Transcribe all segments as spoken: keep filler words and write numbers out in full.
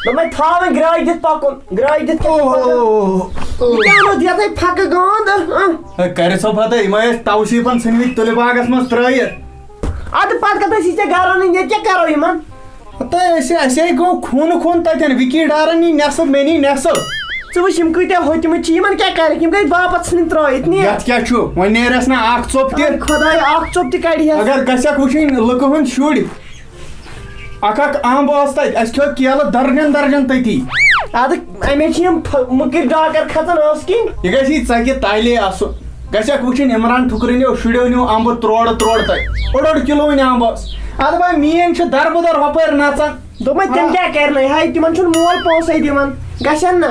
دوٚپمَے تھاو وۄنۍ گرٛاے دِتھ پَکُن، گرٛاے دِتھ کیٛاہ اوٚو۔ یہِ کیٛاہ اوٚنُتھ یَتھ ہے پھَکہٕ گانٛد؟ اَہ۔ ہے، کَرِ ژھو پَتہٕ، یِمَے ٲسۍ تَوسیٖفَن ژھٕنمٕتۍ تُلہِ باغَس منٛز ترٛٲیِتھ۔ اَدٕ پَتہٕ کَتھ ٲسی ژےٚ گَرٕ اَنٕنۍ، ییٚتہِ کیٛاہ کَرو یِمَن؟ ہَتہٕ أسۍ، اَسہِ ہے گوٚو خوٗنہٕ خوٗن تَتٮ۪ن، وِکی ڈارَن نی نٮ۪صٕف، مےٚ نی نٮ۪صٕف۔ ژٕ وٕچھ، یِم کۭتیٛاہ ہوٚتمٕتۍ چھِ، یِمَن کیٛاہ کَرَکھ؟ یِم گٔے باپَتھ ژھٕنٕنۍ ترٛٲیِتھ، نیر۔ یَتھ کیٛاہ چھُ؟ وۄنۍ نیرٮ۪س نہ اَکھ ژوٚپ تہِ۔ اَے خۄداے، اَکھ ژوٚپ تہِ کَڑِ ہَس۔ اگر گژھٮ۪کھ وٕچھِنۍ لُکہٕ ہُنٛد شُرۍ، اکھ اکھ امب اوس تتہِ، اسہِ کھیوٚو کیلہٕ درجن درجن تٔتی۔ ادٕ امے چھِ یِم پھ-، مٕکٕرۍ ڈاکر کھژان ٲس کِنۍ۔ یہِ گژھِ یی ژکہِ تالے آسُن۔ گژھٮ۪کھ وٕچھِنۍ عمران ٹھُکرٕ نیو شُریو نیو امبہٕ تروڑٕ تروڑٕ تتہِ۔ اوٚڑ اوٚڑ کِلوُنۍ امب اوس۔ ادٕ وۄنۍ میٲنۍ چھِ دربٕدر ہۄپٲرۍ نژان۔ دوٚپمَے تِم کیٛاہ کرنَے؟ ہاے، تِمن چھُنہٕ مول پونٛسَے دِوان۔ گژھن نہ۔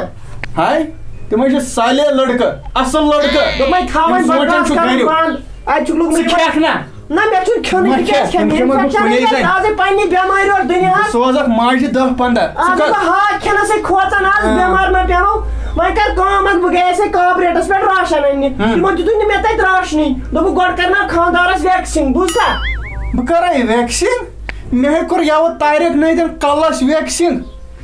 ہاے، تِم حظ چھِ صالح لڑکہٕ، اصل لڑکہٕ۔ دوٚپمَے تھاو وۄنۍ یِم سونٛچان بکواس چھُ کرُن گرِو۔ بنٛد۔ اَتہِ چھُکھ لوٚگمُت ژٕ کھٮ۪کھ نہ۔ نہ، مےٚ چھُنہٕ کھیوٚنُے، مہ بہٕ کیٛازِ کھےٚ، کھٮ۪مہٕ؟ یِم کھٮ۪مَکھ بہٕ اِنفیکشن کُنے گژھِ زَنہِ۔ آزَے پننہِ بٮ۪مارِ یورٕ دُنیاہَس۔ بہٕ سوزَکھ ماجہِ دَہ پنٛداہ۔ ژٕ آز کر بہٕ ہاکھ کھٮ۪نَسٕے کھوژان آز، ہاں۔ بٮ۪مار مہ پٮ۪مو۔ وۄنۍ کر کٲم، اَتھ بہٕ گٔیَسَے کاپریٹَس پٮ۪ٹھ راشن اَننہِ۔ ہاں۔ تِمو دیُتُے نہٕ مےٚ تَتہِ راشنٕے۔ دوٚپُکھ، "گۄڈٕ کَرناو خانٛدارَس ویکسیٖن"، بوٗزتھا؟ بہٕ کَرَے ویکسیٖن؟ مےٚ ہے کوٚر یَوٕ طارق نٲدِن کَلَس ویکسیٖن۔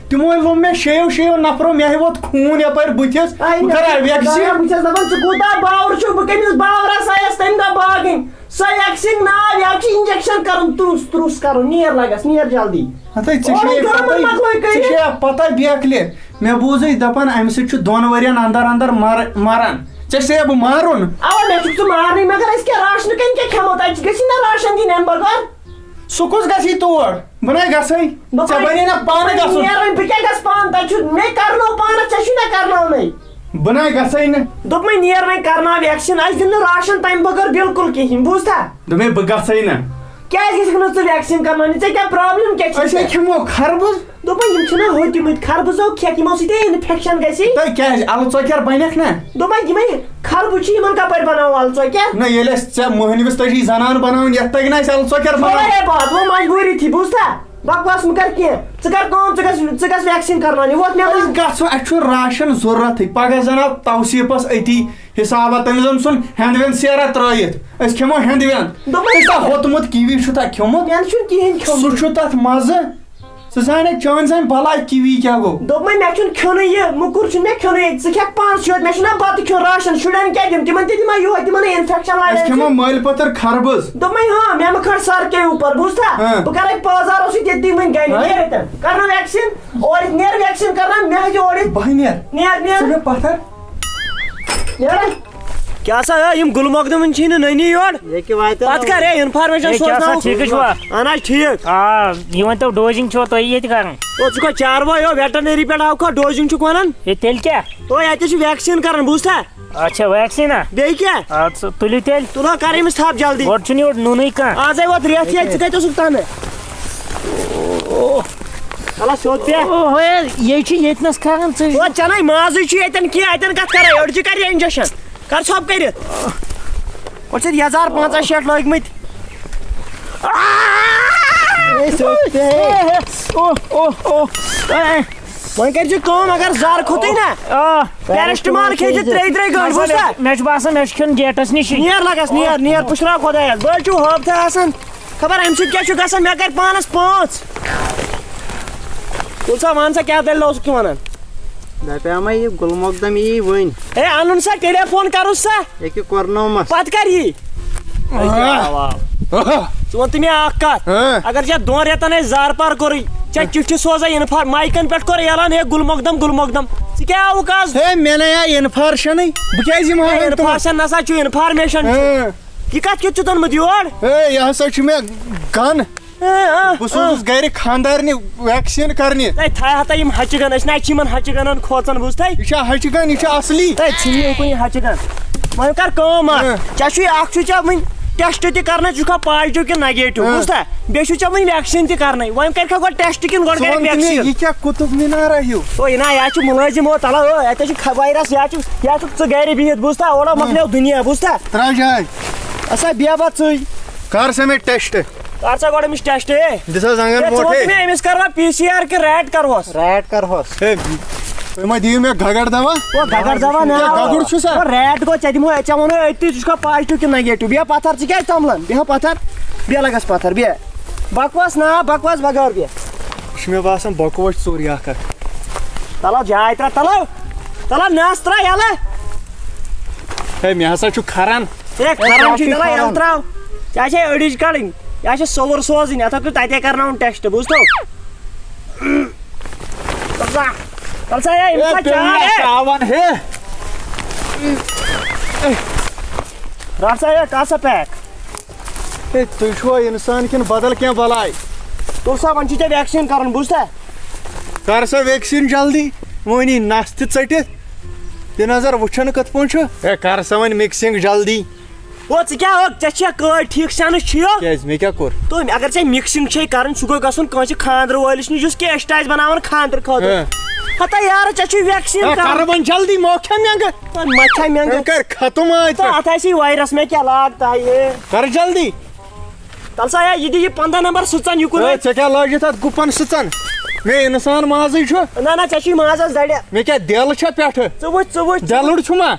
تِمو ہے لوٚم مےٚ شیٚیو شیٚیو نفرو، مےٚ ہے ووت خوٗن یَپٲرۍ بٕتھِس۔ آے بہٕ مےٚ کَرٕ ہا چھُ ویکسیٖن۔ خۄدایا، بہٕ چھَس دَپان، ژٕ کوٗتاہ باوُر چھُکھ، بہٕ کٔمِس باورَس آیَس تَمہِ دۄہ باگٕنۍ؟ سۄ ویکسیٖن ناو، یَتھ چھِ injection کَرُن، ترُس ترُس کَرُن، نیر لَگَس، نیر جلدی۔ ہَتَے، ژےٚ چھُے اورَے گامَن پَتَے، مۄکلٲے کٔرِتھ۔ ژےٚ چھے پَتہ بیکلہِ، مےٚ بوٗزٕے دَپان، اَمہِ سۭتۍ چھُ دۄن ؤرِین اَندَر اَندَر مَر-، مَران۔ ژےٚ چھے بہٕ مارُن؟ اَوا، مےٚ چھُکھ ژٕ مارنٕے، مگر أسۍ کیٛاہ راشنہٕ کَنۍ کیٛاہ کھٮ۪مو؟ تَتہِ گٔژھی نہ راشن دِنۍ اَمہِ بغٲر۔ سُہ کُس گژھی تور؟ بہٕ نَے گژھے۔ دوٚپمَے، ژےٚ بَنے نہ پانہٕ گژھُن۔ نیر وۄنۍ، بہٕ کیٛاہ گژھٕ پانہٕ؟ تَتہِ چھُ مےٚ کرنو پانَس، ژےٚ چھُے نہ کرناونَے۔ بہٕ نَے گژھے نہٕ۔ دوٚپمَے، نیر وۄنۍ کرناو ویکسیٖن، اَسہِ دِن نہٕ راشن تَمہِ بغٲر بِلکُل کِہیٖنۍ، بوٗزتھا؟ دوٚپمَے، بہٕ گژھے نہٕ۔ کیٛازِ گژھکھ نہٕ ژٕ ویکسیٖن کرناونہِ؟ ژےٚ کیٛاہ problem؟ کیٛاہ چھِ أسۍ ہے ژےٚ؟ کھٮ۪مو خربٕز۔ دوٚپمَے، یِم چھِنہ ہوٚتِمٕتۍ خربٕزو کھٮ۪تھ، یِمو سۭتۍ ہے infection گژھِ۔ تہٕ کیٛازِ؟ اَلہٕ ژۄکیر بَنٮ۪کھ نہ؟ دوٚپمَے، یِمَے خربٕز چھِ، یِمَن کَپٲرۍ بَناوو اَلہٕ ژۄکیر؟ نہ، ییٚلہِ اَسہِ ژےٚ مٔہنِوِس تٔجی زَنان بَناوٕنۍ، یَتھ تَگہِ نہ اَسہِ اَلہٕ ژۄکیر بَناوٕنۍ۔ ہے بات، وۄنۍ مجبوٗری تھی، بوٗزتھا؟ بکواس مہٕ کر کینٛہہ۔ ژٕ کر کٲم، ژٕ گژھ، ژٕ گژھ ویکسیٖن کرناونہِ۔ ووت مےٚ أسۍ وَن۔ گژھو، اَسہِ چھُنہٕ راشن ضروٗرتھٕے۔ پگاہ زَن آو توصیٖفَس أتی حسابہ، تٔمۍ زَن ژھُن ہٮ۪نٛد وٮ۪نٛد سیرا ترٛٲیِتھ۔ أسۍ کھٮ۪مو ہٮ۪نٛد وٮ۪نٛد۔ دوٚپمَے ژےٚ چھا ہوٚتمُت کِوی چھُتھا کھیوٚمُت؟ مےٚ نہٕ چھُنہٕ کِہیٖنۍ کھیوٚمُت۔ سُہ چھُ تَتھ مَزٕ۔ ژٕ زانَکھ چٲنۍ زَن بَلاے کِوی کیٛاہ گوٚو؟ دوٚپمَے مےٚ چھُنہٕ کھیوٚنُے یہِ، مُکُر چھُنہٕ مےٚ کھیوٚنُے۔ ژٕ کھٮ۪کھ پانَس یوت، مےٚ چھُنہ بَتہٕ کھیوٚن، راشن شُرٮ۪ن کیٛاہ دِمہٕ؟ تِمَن تہِ دِمہ یِہوٚے، تِمَن ہے infection لاگہِ أسۍ اَمہِ کھٮ۪مو سۭتۍ۔ مٲلۍ پٔتٕر خربٕز۔ دوٚپمَے ہاں، مےٚ مہٕ کھٲر سر کے اوپر، بوٗزتھا؟ ہاں۔ بہٕ کَرَے پٲزارو سۭتۍ ییٚتی وٕنۍ گَرِ۔ ہاں۔ نیر ییٚتٮ۪ن۔ کَرناو ویکسیٖن۔ اورٕ نیر ویکسیٖن کَرناو، مےٚ ہیٚکہِ اورٕ یِتھ۔ بہٕ نیر۔ نیر، نیر۔ ژٕ مےٚ پَتھر۔ نیر۔ کیٛاہ سا، ہے، یِم گُلہٕ مۄقدمَن چھِی نہٕ نٔنی یور؟ ییٚکہِ واتہِ پَتہٕ نہٕ۔ کَر، ہے، information ہے، کیٛاہ سا، سوزناوُکھ۔ ٹھیٖکٕے چھُوا؟ اَہَن حظ، ٹھیٖک۔ آ، یہِ ؤنۍ تو، dosing چھُوا تۄہہِ ییٚتہِ کَران؟ او، ژٕ گوٚو چاروٲے، او، veterinary پٮ۪ٹھ آوکھا، dosing چھُکھ وَنان؟ ہے، تیٚلہِ کیٛاہ؟ او، اَتہِ چھِ vaccine کَران، بوٗزتھا؟ اچھا، vaccine ہا؟ بیٚیہِ کیٛاہ؟ اَدٕ سا تُلِو تیٚلہِ۔ تُلو کر أمِس تھپھ جلدی۔ گۄڈٕ چھُنہٕ یورٕ نوٗنٕے کانٛہہ۔ آزے ووت رٮ۪تھ ییٚتہِ، ژٕ کتہِ اوسُکھ تنہٕ؟ وَلہٕ سیوٚد بیٚہہ۔ او ہے، یے چھُ ییٚتہِ نس کران ژٕ۔ او ژےٚ نے مازٕے چھُ ییٚتٮ۪ن کینٛہہ، اَتٮ۪ن کتھ کرے؟ أڑجہِ کر یہِ injection۔ کر ژھۄپ کٔرِتھ۔ گۄڈٕ چھِ یَزار پنٛژاہ شیٹھ لٲگۍ مٕتۍ۔ اے، سیوٚد بیٚہہ۔ او، او، او، اے۔ وۄنۍ کٔرۍ زِ کٲم، اگر زر کھوٚتُے نا، آ۔ Paracetamol کھیٚیہِ زِ ترٛیٚیہِ ترٛیٚیہِ گٲنٛٹہِ، بوٗزتھا؟ مےٚ چھُ باسان، مےٚ چھُ کھیوٚن gateس نِشی۔ نیر لگس، نیر، نیر، پُشراو خۄدایس۔ بہٕ حظ چھُو ہٲبتھٕ آسان، خبر اَمہِ سۭتۍ کیٛاہ چھُ گژھان، مےٚ کَرِ پانس پانٛژھ۔ وَن سا، وَن سا، کیٛاہ دٔلیٖل اوسُکھ ژٕ وَنان؟ دَپیٛاو مےٚ، یہِ گُلہٕ مۄقدم یی وٕنۍ۔ ہے، اَنُن سا، ٹیلیفون کَرُس سا۔ ییٚکیٛاہ کوٚرنومَس۔ پَتہٕ کَر یی؟ آہ۔ آہ۔ ژٕ وَن تہٕ مےٚ اَکھ کَتھ۔ ہاں۔ اگر ژےٚ دۄن رٮ۪تَن اَسہِ زارٕ پار کوٚرُے، ژےٚ چِٹھِ سوزے اِنفار-، مایکَن پٮ۪ٹھ کوٚر اعلان، "ہے گُل مۄقدم، گُل مۄقدم۔" ژٕ کیٛاہ آوُکھ آز؟ ہے، مےٚ نے آے اِنفارشَنٕے، بہٕ کیٛازِ یِمہٕ ہا ہے، وۄنۍ تور؟ اِنفارشَن نہ سا چھُ، اِنفارمیشَن چھُ۔ ہاں۔ یہِ کَتھ کیُتھ چھُ دوٚنمُت یور؟ ہے، یہِ ہسا چھُ مےٚ گَن۔ اے، آ، بہٕ سوزُس آ۔ گرِ خانٛدارنہِ vaccine کرنہِ۔ ہے، تھایہِ ہتا یِم ہچہِ گن، أسۍ نہ چھِ یِمن ہچہِ گنن کھوژان، بوٗزتھے؟ یہِ چھا ہچہِ گن؟ یہِ چھا اصلی؟ ہے، ژھٕنہِ یہِ کُنہِ ہچہِ گن۔ وۄنۍ کر کٲم اکھ، ہاں۔ ژےٚ چھُے اکھ چھُے ژےٚ وٕنہِ test تہِ کرنَے، ژٕ چھُکھا positive کِنہٕ negative، ہاں۔ بوٗزتھا؟ بیٚیہِ چھُے ژےٚ وٕنہِ vaccine تہِ کرنَے، وۄنۍ کرکھا گۄڈٕ test کِنہٕ گۄڈٕ ژٕ کرکھ وَن تہٕ مےٚ، vaccine؟ یہِ کیٛاہ قطب مینارا ہیوٗ؟ او، یہِ نا، یہِ حظ چھُ مُلٲزِم، او، تَلہ، او، اَتہِ حظ چھُ خ-، virus، یہِ حظ چھُ، یہِ حظ چھُکھ ژٕ گرِ بِہِتھ، بوٗزتھا؟ اورٕ ہا ہاں۔ مۄکلیو دُنیا، بوٗزتھا؟ ترٛاو جاے۔ اَسا بیٚہہ بہٕ ژٕے۔ کر سا مےٚ test۔ کر سا گۄڈٕ أمِس test، ہے۔ دِ سا زنٛگن ہے، ژٕ وَن موٹھے۔ تہٕ مےٚ، أمِس کروا PCR کِنہٕ rat کرہوس؟ Rat کرہوس۔ ہے، تُہۍ ما دِیِو مےٚ گگر دوا؟ او، گگر دوا نا۔ ہے، گگر چھُ سا؟ او، rat گوٚو، ژےٚ دِمو، ژےٚ وَنو أتی، ژٕ چھُکھا positive کِنہٕ negative؟ بیٚہہ پتھر، ژٕ کیٛازِ توٚملان؟ بیٚہہ پتھر، بیٚہہ لگس پتھر، بیٚہہ۔ بکواس نا، بکواس بغٲر بیٚہہ۔ یہِ چھُ مےٚ باسان بکوٹ ژوٚر یہِ اکھ اکھ۔ تَلہٕ جاے ترٛاو، تَلہٕ، تَلہٕ نَس ترٛاو یَلہٕ۔ ہے، مےٚ ہسا چھُ کھران۔ ہے، کھران چھُ، تَلہٕ یَلہٕ ترٛاو۔ ژےٚ چھے أڈِج کَڑٕنۍ، یا چھے سوٚوُر سوزٕنۍ، اَتھ ہا کٔر تَتے کَرناوُن ٹٮ۪سٹ، بوٗزتھو؟ تَلہٕ سا، تَلہٕ سا، ہے، أمِس ہے، ہا پیوٚو چاے، مےٚ ہے۔ چاوان، ہے۔ رَٹ سا، ہے، کَر سا پیک۔ ہے، تُہۍ چھُوا اِنسان کِنہٕ بدل کینٛہہ بلاے؟ تُل سا، وۄنۍ چھُے ژےٚ ویکسیٖن کَرُن، بوٗزتھا؟ کر سا ویکسیٖن جلدی، وۄنۍ یی نس تہِ ژٔٹِتھ۔ تہِ نظر وٕچھن کِتھ پٲٹھۍ چھُ۔ ہے، کر سا وۄنۍ مِکسِنٛگ جلدی۔ او، ژٕ کیٛاہ ہو، ژےٚ چھےٚ کٲڑۍ ٹھیٖک سیٚنٕس چھِیو؟ کیٛازِ، مےٚ کیٛاہ کوٚر؟ تُہۍ، اگر ژےٚ مِکسِنٛگ چھے کَرٕنۍ، سُہ گوٚو گژھُن کٲنٛسہِ خانٛدرٕ وٲلِس نِش، یُس کیسٹ آسہِ بَناوان خانٛدرٕ خٲطرٕ۔ ہہ۔ ہتا یارٕ، ژےٚ چھُے ویکسیٖن ہے، کَرُن۔ کر وۄنۍ جلدی، مو کھےٚ مٮ۪نٛگہٕ۔ تہٕ مَہ کھےٚ مٮ۪نٛگہٕ۔ ہے، کر ختم آے تہٕ ژےٚ۔ اَتھ آسی وایرس، مےٚ کیٛاہ لاگ تایہِ۔ کر جلدی۔ تَلہٕ سا، ہے، یہِ دِ یہِ پنٛداہ نمبر سٕژن یہِ کُن ہے، اَتہِ۔ ژےٚ کیٛاہ لٲجِتھ اَتھ گُپن سٕژن؟ مےٚ اِنسان مازٕے چھُ۔ نہ، نہ، ژےٚ چھُے مازس دَرِ۔ مےٚ کیٛاہ دٮ۪ل چھا پٮ۪ٹھٕ؟ ژٕ وٕچھ، ژٕ وٕچھ۔ دٮ۪لُر چھُ ما؟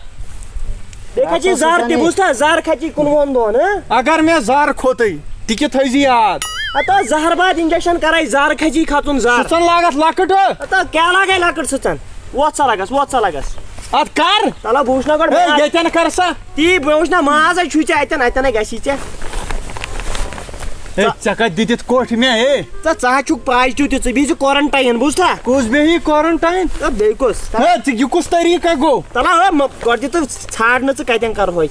بیٚیہِ کھژی زَر تہِ، بوٗزتھا؟ زَر کھژی کُنوُہن دۄہن، ہہ؟ اگر مےٚ زَر کھوٚتٕے، تہِ کہِ تھٲیزِ یاد۔ ہتا زہر باد انجیکشن کرے، زَر کھژی کھژُن زَر۔ سٕژن لاگ اَتھ لۄکٕٹ، ہہ؟ ہتا کیٛاہ لاگے لۄکٕٹ سٕژن؟ وۄتھ سا لگس، وۄتھ سا لگس۔ اَتھ کر؟ تَلہ بہٕ وٕچھناو گۄڈٕ ہے، ماز۔ ییٚتٮ۪ن کر سا۔ تی بہٕ وٕچھ نا ماز ہے چھُے ژےٚ اَتٮ۪ن، اَتٮ۪ن ہے گژھی ژےٚ۔ ہے، ژےٚ کتہِ دِتِتھ کوٚٹھۍ مےٚ، ہے؟ ژٕ، ژٕ ہا چھُکھ پازٹیو تہِ، ژٕ بِہزِ کورنٹاین، بوٗزتھا؟ کُس بیٚہہِ کورنٹاین؟ تہٕ بیٚیہِ کُس؟ ہے، ژٕ یہِ کُس طریٖقہ گوٚو؟ تَلہ ہا، مہ-، گۄڈٕ دِ تہٕ ژھانٛڈ نہٕ ژٕ کَتٮ۪ن کَرہوے۔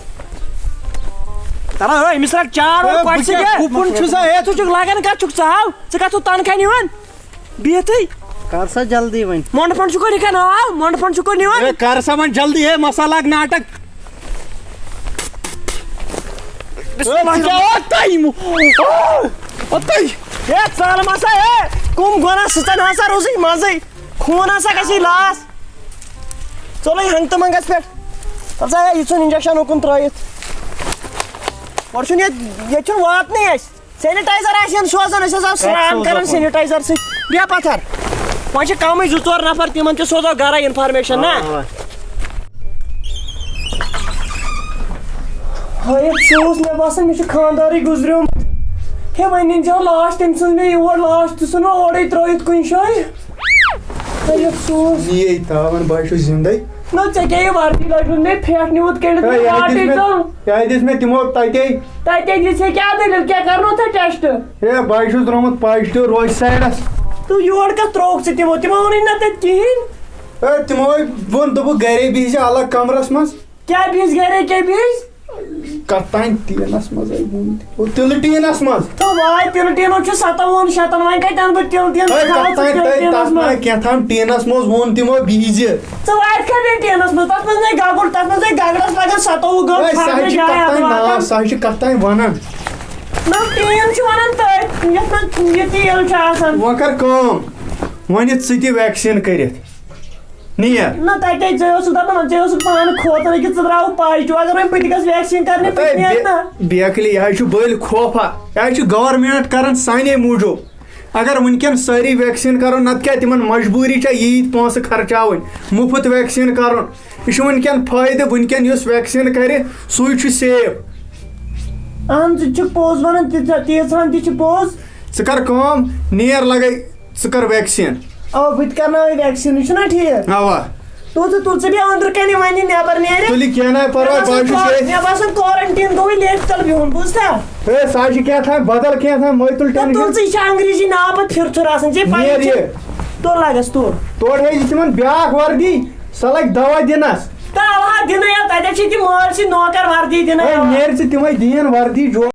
تَلہ ہا، أمِس رَٹ چار ہے، اورٕ بہٕ کۄٹہِ کیٛاہ سۭتۍ۔ گُپُن چھُسا ہے؟ ژٕ چھُکھ لگان کَتھ چھُکھ ژٕ ہاو؟ ژٕ کَتھ چھُکھ تنخواہ نِوان؟ بِہتھٕے۔ کر سا جلدی وۄنۍ۔ مۄنڈٕ پھنڈ چھُکھ نِکھن آو، مۄنڈٕ پھنڈ چھُکھ نِوان۔ ہے، کر سا وۄنۍ جلدی، ہے، مسا لاگ ناٹک۔ بسم اللہ۔ ہے، ژٕ کیٛاہ ووت تۄہہِ یِمو؟ آ، ووت تۄہہِ۔ ہے، ژل مسا، ہے، کُم گۄناہ سٕژن ہسا روزٕے منٛزٕے۔ خوٗن ہسا گژھی لاس۔ ژوٚلُے ہنٛگ تہٕ منٛگس پٮ۪ٹھ۔ ژل سا، ہے، یہِ ژھُن انجیکشن اُکُن ترٲیِتھ۔ گۄڈٕ چھُنہٕ ییٚتہِ، ییٚتہِ چھُنہٕ واتنٕے اَسہِ۔ سینیٹائزر آسہِ ہن سوزان، أسۍ ہسا آسہٕ سران کران سینیٹائزر سۭتۍ۔ بیٚیہِ پتھر۔ وۄنۍ چھِ کمٕے زٕ ژور نفر، تِمن تہِ سوزو گرے انفارمیشن، نا؟ آ، آ۔ ہٲیِتھ سوٗز، مےٚ باسان، مےٚ چھُ خانٛدارٕے گُزریومُت۔ ہے، وۄنۍ أنۍ زیو لاش تٔمۍ سٕنٛز مےٚ یور، لاش تہِ ژھٕنو اورَے ترٛٲیِتھ کُنہِ جایہِ۔ ہے، افسوس۔ یی ہے تاوان، بہٕ ہا چھُس زِندَے۔ نہ، ژےٚ کیٛاہ یہِ وردی لٲجمٕژ مےٚ پھیٚٹھ نیوٗمُت کٔڑِتھ ہے، مےٚ یہِ ہا دِژ لاٹٕے مےٚ، تہٕ۔ یہِ ہا دِژ مےٚ تِمو تَتے۔ تَتے دِژ ہے کیٛاہ دٔلیٖل، کیٛاہ کَرنو تۄہہِ ٹیسٹ؟ ہے، بہٕ ہا چھُس درٛامُت پازٹیو روزِ سایڈَس۔ تہٕ یور کَتھ ترٛووُکھ ژےٚ تِمو؟ تِمو ووٚنُے نہ تَتہِ کِہیٖنۍ۔ ہے، تِمو ووٚن، دوٚپُکھ، گَرے بِہزِ الگ کَمرَس منٛز۔ کیٛاہ بِہزِ گَرے، کیٛاہ بِہزِ؟ کتھ تام ٹینس منٛز ہے ووٚن تِمو، تِلہٕ ٹینس منٛز۔ تہٕ واے تِلہٕ ٹینو چھُ ستووُہن شتن، وۄنۍ کتہِ انہٕ بہٕ تِلہٕ ٹین؟ ہے، تھاو کتھ ژٕ تام، تِلہٕ تۄہہِ ٹینس تتھ منٛز۔ تام کیٛاہ تام ٹینس منٛز ووٚن تِمو بِہزِ۔ ژٕ واتہِ کھا بیٚیہِ ٹینس منٛز؟ تتھ منٛز نے گگُر، تتھ منٛز نے گگرس لگان ستووُہ گٲنٛٹہٕ ہے، سۄ حظ ژھانٛڈنہِ چھِ جاے کتھ اَتھ تام واتان۔ ناو، سۄ حظ چھِ کتھ تام ونان۔ نہ، ٹین چھُ ونان تٔتھۍ، یتھ منٛز یہِ تیٖل چھُ آسان۔ وۄنۍ کر کٲم، وۄنۍ یہِ ژٕ تہِ ویکسیٖن کٔرِتھ۔ نیر۔ نہ، تَتہِ ژےٚ اوسُکھ دَپان، ژےٚ اوسُکھ پانہٕ کھوژان، أکِس ژٕ درٛاوُکھ پازٹیو، اگر وۄنۍ بہٕ تہِ گژھٕ ویکسیٖن کرنہِ، بہٕ تہِ ہے، نیرٕ بے-، نا۔ بیکلی، یہِ حظ چھُ بٔلۍ خوفا، یہِ حظ چھُ گورمنٹ کران سانے موٗجوٗب۔ اگر وٕنکٮ۪ن سٲری ویکسیٖن کرو، نتہٕ کیٛاہ، تِمن مجبوٗری چھےٚ ییٖتۍ پونٛسہٕ خرچاوٕنۍ، مُفت ویکسیٖن کرُن۔ یہِ چھُ وٕنکٮ۪ن فٲیدٕ، وٕنکٮ۪ن یُس ویکسیٖن کرِ، سُے چھُ safe۔ اہن، ژٕ تہِ چھُکھ پوٚز ونان، تیٖژاہ، تیٖژہن تہِ چھِ پوٚز۔ ژٕ کر کٲم، نیر لگے۔ ژٕ کر ویکسیٖن۔ اَوا، بہٕ تہِ کرناوے ویکسیٖن، یہِ چھُنہ ٹھیٖک؟ اَوا۔ تُل ژٕ، تُل ژٕ بیٚہہ أنٛدرٕ کَنہِ وۄنۍ یہِ نٮ۪بر نیرِ۔ تُلہِ کینٛہہ نہ پرواے، مےٚ باسان بہٕ چھُس کور-، ییٚتہِ۔ مےٚ باسان کورنٹیٖن گوٚوُے لیٹ تَل بِہُن، بوٗزتھا؟ ہے، سۄ حظ چھِ کینٛہہ تام بدل کینٛہہ تام، مٲتُل تہٕ ٹٮ۪نشن۔ تُل ژٕ، یہِ چھِ انگریٖزی ناو پَتہٕ پھِرتھُر آسان، ژےٚ پَیی نیر چھِ۔ یہِ۔ تُل لَگَس تُل۔ تورٕ ہے چھِ تِمن بیٛاکھ وردی، سۄ لَگہِ دوا دِنَس۔ تہٕ اَوا دِنَے یوت، تَتٮ۪تھ چھِ تِم مٲلۍ سٕنٛدۍ نوکر وردی دِنَے ہے، یوت۔ نیر ژٕ تِمَے دِیِن وردی جو۔